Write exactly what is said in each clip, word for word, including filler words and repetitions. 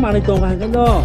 Ani tonga hai no.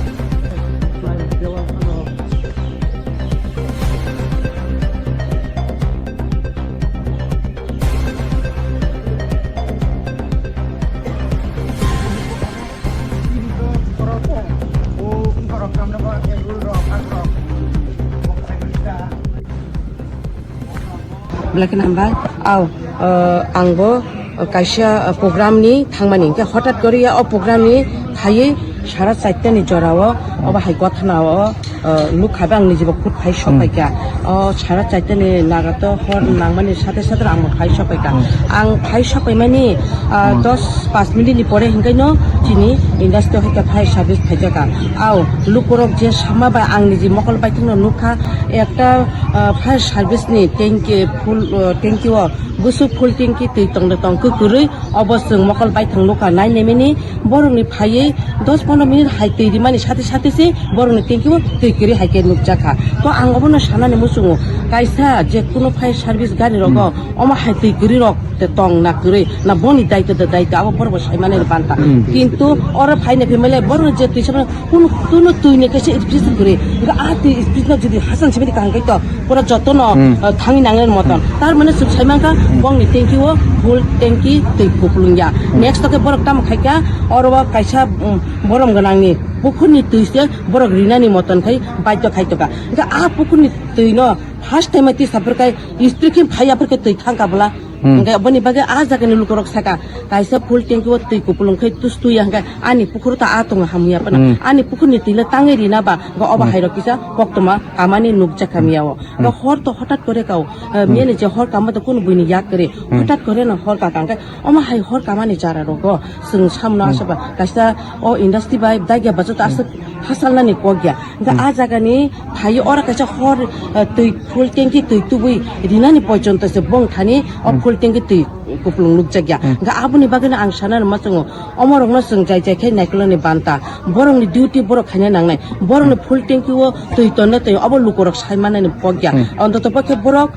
Belai kheno hambai. Au, uh, angbo, uh, kaisa, uh, program ni thangmani. Hingke hotat koriya o program ni phaiwi sara chaita ni jora o, obo hai gothana o, uh, nukha be ang nijibo khud phai sopaikha. O sara chaita ni naga to hor nangmani sate sate ang phai sopaikha. Ang phai sopaimani, uh, dos pas minute ni pore hingke no chini industry o hingke phai service phaijakha. Au, lukurok je sama bai ang niji mokol bai thangno nukha, ekta, uh, fire service ni tanki full, uh, tanki o bwswk full tanki twi tongda tong kwrwi, obo chwng mokol baithang nukha nai nemini borokni phaiwi dos pondro minute hai twi rimani sate sate se borokni tanki o twi kwrwi hai khe nukjakha. To ang obono sanani muchungo kaisa je kuno fire service gari rogo omo hai twi kwrwi rok te tong na kwrwi na boni daito da daito abo borok bo saimani banta. Kintu oro phaina phimale borok je twi sama Kunu, kunu twi ni kaisa speech kwrwi. Hingke a twi speech no jodi hasan simi kaham khe to pura joto no, ah, thangwi nangnai moton. Tar mane chwng sai mankha bongni tanki o full tanki twi kupulung ya. Next to khe borok tamo khai kha oro o kaisa, um, borom gwnang ni pukhur ni twi se borok rinani moton khai baidhyo khai to kha. Hingke a pukhur ni twi no first time twi sapor khai istri khe phai apor khe twi thang kha bwla. Hingke boni bagwi a jaga ni lukurok saka kaisa full tanki o twi kupulung khai tus twi ya hingke ani pukhur ta a tongo hamya phano. Ani pukhur ni twi le tangwi rina ba hingke obo hai rok kisa koktoma kamani nukjak hamya o. Hingke hor to hotat kore kau, eh, miyani je hor kama to kunu buini yak kore. Hotat kore no hor kaka hingke omo hai hor kamani jara rogo chwng samno asaba kaisa o industry bai dagya bacha to aswk hasalnani kok ya. Hingke a jaga ni phai oro kaisa hor, eh, twi full tanki twi tubui rinani pochonto se bong thani o full tanki twi kupulung nukjak ya. Hingke aboni bagwi no ang sana rwma chwngo omo rok no chwng jai jai khe naikoloni banta borok ni duty borok khaina nangnai borok ni full tanki o twi tonne twi obo lukurok sai manani pok ya. Ontoto pokhe borok,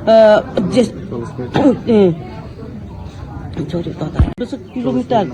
eh, je, eh, Sorry, tata. Bwswk kilometer.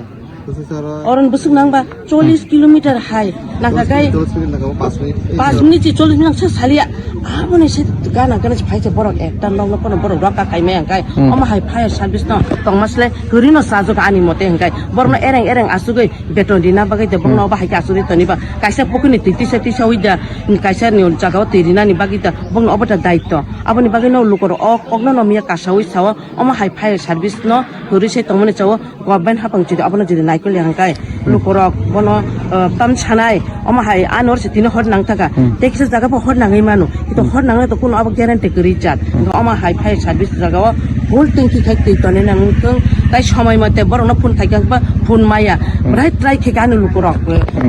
Bwswk sara. Oron bwswk nangba chollish kilometer hai. Nangka kai. Chollish minute nangka, pas minute. Pas minute si chollish minute sa salia. Aboni se gana gana si phai se borok ekta nok nok kono borok rok ka kai mai ang kai. Omo hai fire service no tongma sle kwrwi no sajok ani mote ang kai. Borok no ereng ereng asugwi beton rina bagwi de borok no obo hai ke asugwi toni ba. Kaisa pukhuni twi tisa tisa wi da. Kaisa ni jaga o twi rinani bagwi da. Borok no obo da daitto. Aboni bagwi no lukorok o kok no no miya kasawi sao. Omo hai fire service no kwrwi se tongmani chao government hapang chidi obono jodi naikol ya hingkai lukurok bono, uh, tam sanai omo hai anor se tini hor nang thaka tei kisa jaga bo hor nangwi mano kito hor nangna to kuno abo guarantee kwrwi chat omo hai fire service jaga o full tanki khai twi tonwi nang thung tai somoi mate borok no phone khai kha ba phone maya bwrai try khai kha ani lukurok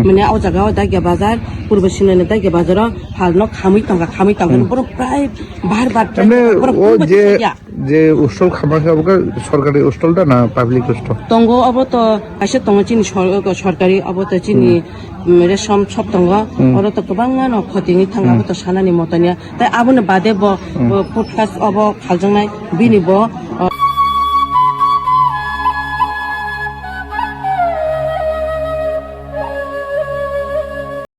mane o jaga o Dagya bazar purbo sinani Dagya bazar o phalno khamwi tongkha khamwi tongkha borok prai bar bar try Emne borok o phone je bai ya. Je hostel khamkha obo khe sorkari hostel da na public hostel? Tongo obo to kaisa tongo chini sor-, sorkari obo to chini, mm, resom shop tongo. Oro to kwbangma no khotini thang abo to sanani moto niya. Tai aboni bade bo, bo podcast obo khaljaknai bini bo